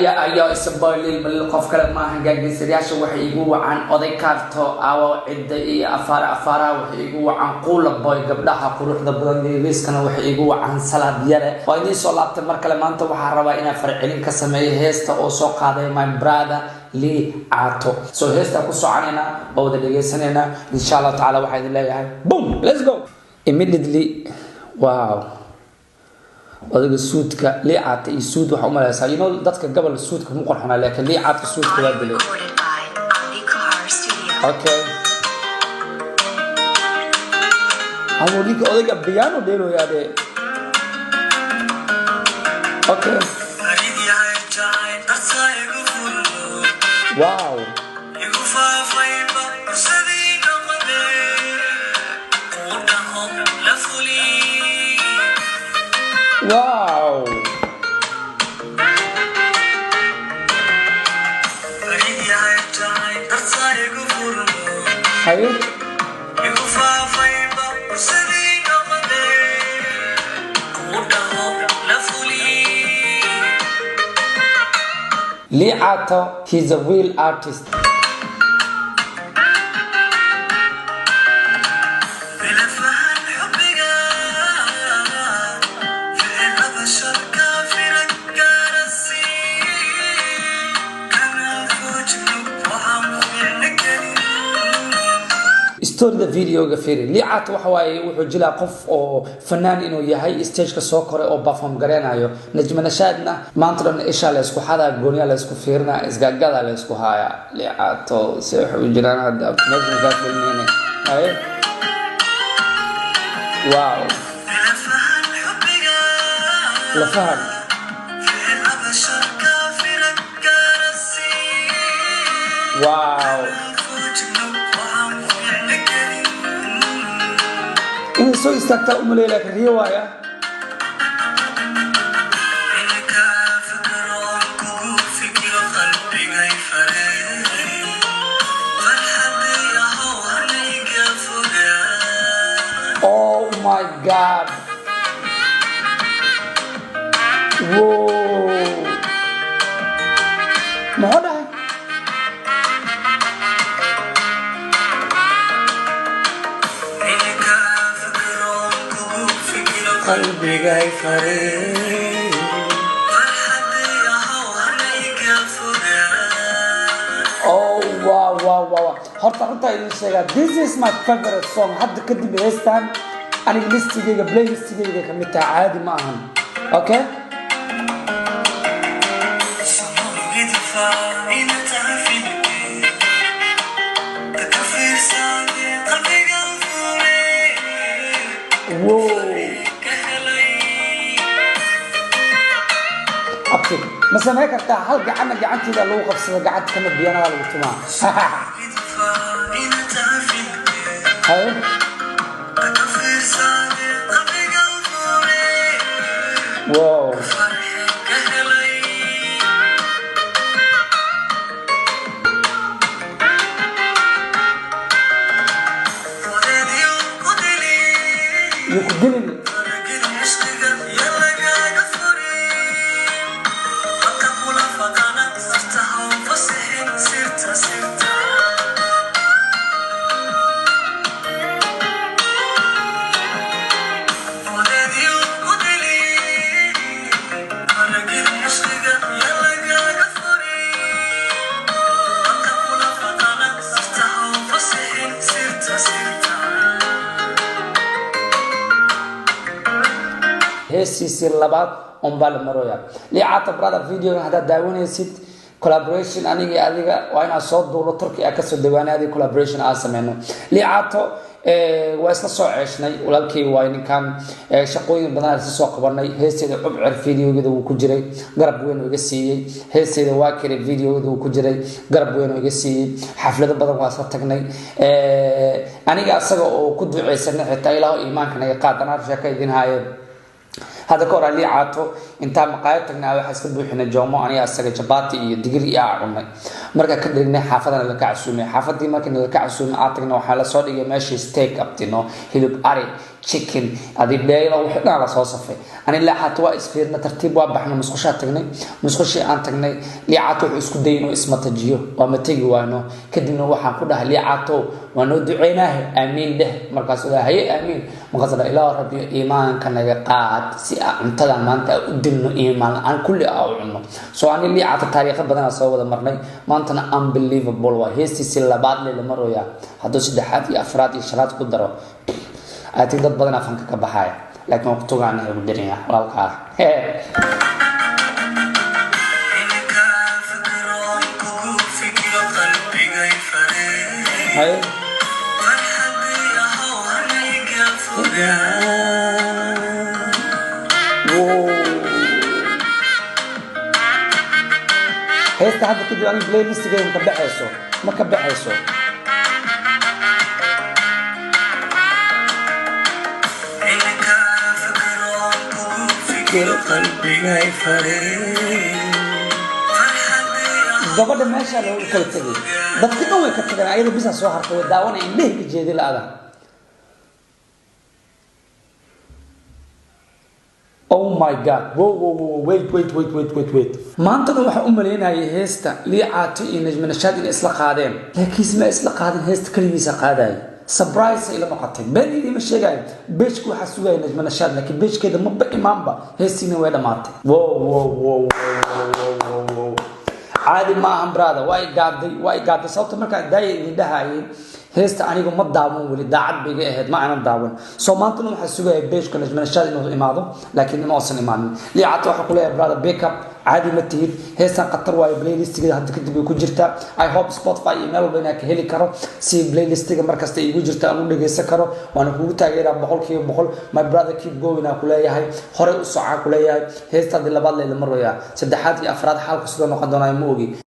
Ayaa isaboylil balil qof kale maaha. Gaageystayaasha waxay igu wacaan oday kaarto aawo cidda iyo afaara afaaraha, waxay igu wacaan quula boy. Gabdhaha quruxda badan geegeyskana waxay igu wacaan salaad yare. Waa idiin soo laabtay mar kale. Maanta waxaa rabaa inaan farcelin ka sameeyo heesta oo soo qaaday my brother Lii Caato. So heestaa ku soconaynaa oo wada dhegeysanaynaa, insha Allahu tacala. Waxaa idin leeyahay, boom, let's go immediately. Wow, odayga suudka Lii Caata iyo suud waxaa umalaysaa, dadka gobol suudka kuma qorxona, laakiin Lii Caadka suudka waa dilay. Recorded by Adi Kahar Studio. Okay, amo ninka odayga piano dheeloyaa dee. Okay, wow. Wow. Haye. Lii Caato, he's a real artist. Storyda videoga fiiri. Lii Caato waxa waaye, wuxuu jilaa qof oo fanaan inuu yahay, stageka soo koray oo perform gareynayo. Najma Nashaadna maanta dhan ishaa la isku xadaa, gooniyaa la isku fiirinaa, isgaagada la isku haayaa. Lii Caato se waxay u jiraan hadda meesha kaa filinayne. Haye, wow, lafahan. Wow, inay soo istaagtaa umaleey, laakiin riyo waaya. Oh my God, wow, muxuu dhahay? Qalbigay faree. Oh wow. Horta runtaa idin sheegaa, this is my favorite song. Hadda kadib heestan aniga listigayga, playlistigayga ka mid tahay, caadi ma ahan. Okay. Wow, abti, ma samey kartaa hal gacanna gacanteeda lagu qabsado, gacanta kama biyanada lagu tumaa? Haye. Wow. Iyo ku gelin. Heestiisii labaad unbaa la marooya. Lii Caata brother, videoga haddaad daawanaysid, collaboration aniga iyo adiga waa inaan soo duulo Turki a kasoo dawaanay, adiga collaboration aan sameyno. Lii Caato waa isla soo ceeshnay, walaalkay waay ninkan. Shaqooyin badan isla soo qabanay. Heesteeda Cubcer videogeeda wuu ku jiray, garab weyn oo iga siiyey. Heesteeda Waa Kale videogeeda wuu ku jiray, garab weyn oo iga siiyey. Xaflado badan waa isla tagnay. Aniga asaga oo ku duceysanay xitaa, Ilaahu iimaanka naga qaad. Anaa sheeka idin haayeen, hadda ka hor Lii Caato intaa maqaayad tagnay, waxaa iska buuxinay joomo, aniga asaga jabaati iyo digir iyo aa cunay. Markaa ka dhignay, xaafadana laka casuumay. Xaafadii markii laka casuumay aa tagnay, waxaa lasoo dhigay meeshii steak abtino, hilib ari, Chicken adi dheelo, wixii dhan la soo safay. Ani Liicaato waa isfiirna, tartiib waa baxnay, musqushaa tagnay. Musqushii aan tagnay, Liicaato wuxuu isku dayay inuu ismatajiyo, waa mategi waayno. Kadibna waxaan ku dhahay, "Liicaato, waa noo duceynaahe, aamiin dheh." Markaas waa haye, aamiin. Markaas dha, "Ilaah Rabbiyo, iimaanka naga qaad si aan cuntadan maanta aan u dilno, iimaan la-aan kulli aa u cunno." So ani Liicaato taariikho badanaa soo wada marnay. Maantana unbelievable waa heestiisii labaad le la marooyaa. Hadduu saddexaad iyo afraad iyo shanaad ku daro, I think dad badanaa fanka ka baxaya, laakiin waan ku tugaana ugu darinyaa walaalkaa. Iminkaan fikiro, kugu fikiro, qalbigay faree. Haye. Farxadii ahow, hanayga fogaan. Wow. Heesta hadda kadib aniga playlistigeeda ma ka baxayso, ma ka baxayso. Iminkaan fikiro, kugu fikiro, qalbigay faree. Farxadii ahow. Gabadha meeshaa looga kala tegay, dadki dhan way ka tageen, ayada bisa soo hartay, way daawanaya, indhehi ka jeedi la-ada. Oh my God! Wow, wow, wow, wait, wait, wait, wait, wait, wait. Maantana waxaan u malaynayay heesta Liicaato iyo Najmi Nashaad inay isla qaadeen, laakiinse ma isla qaadin, heesta keligiisa qaadaya. Surprise ila noqotay, been idiima sheegayo. Page-ka waxaa sugaya Najmi Nashaad, laakiin page-keeda maba imaanba, heestiina way dhamaatay. Wow! Caadi ma ahan, brother. Waa i gaaday, waa i gaaday. Sababta markaan daaya idin dhahayay, heesta anigu ma daawan weli, daacad bay iga ahayd, ma aanan daawan. Soo maantana waxaa sugaya page-ka Najmi Nashaad inuu imaado, laakiin ima uusan imaanin. Liicata waxaa kuleeyahay, brother, backup caadi ma tihid. Heestan khatar waayo, playlistigeeda hadda kadib way ku jirtaa. I hope Spotify iyo meel walba inaan ka heli karo, si playlistiga markasta igu jirta aan u dhegeysan karo. Waana kugu taageeraa 100%, my brother. Keep going aan kuleeyahay, horey u socaan kuleeyahay. Heestaadii labaad layla marwayaa, saddexaad iyo afraad xaalku sidoo noqon doonaa ma ogi.